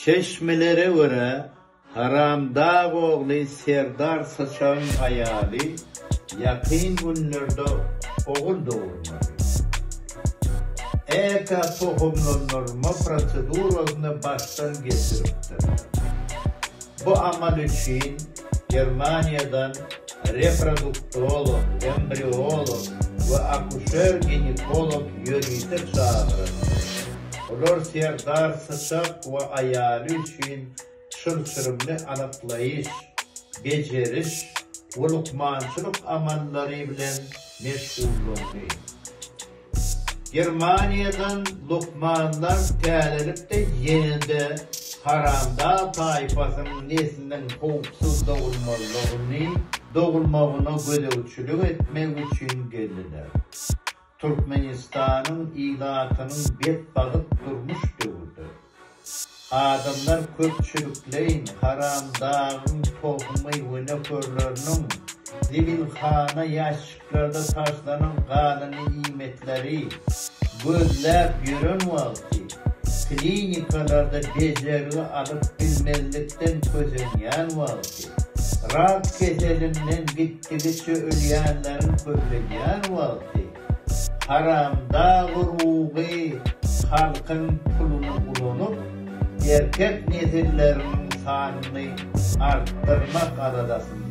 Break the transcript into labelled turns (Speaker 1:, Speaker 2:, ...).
Speaker 1: Çeşmelere görä, Haramdag ogly Serdar Syçagyň aýaly ýakyn günlerde ogul dogurmaly. Eka tohumlandyrma prosedurasyny başdan geçiripdirler. Bu amal üçin Germaniýadan reproduktolog, embriolog we akuşer-ginekolog ýörite çagyryldy. Olar Serdar Syçak we aýaly üçin çylşyrymly anyklaýyş, bejeriş we lukmançylyk amallary bilen meşgullandy. Germaniýadan lukmanlar täzelikde ýene-de haramdag taýpasynyň nesliniň howpsuz dogulmazlygyny, dogulmagyna gözegçilik etmek üçin geldiler. Türkmenistanyň ilatynyň betbagt durmuş döwrüdir. Adamlar köpçülikleýin Haramdagyň tohumy we nökerleriniň zibilhana ýaşşiklerde taşlanan galyndy iýmitleri gözläp ýören wagty, klinikalarda bejergi alyp bilmezlikden kösenýän wagty, rak keselinden gitdigiçe ölýänleriň köpelýän wagty, Haramdag urugy halkyň puluny ulanyp, erkek nesilleriniň sanyny artdyrmak aladasyndadyr.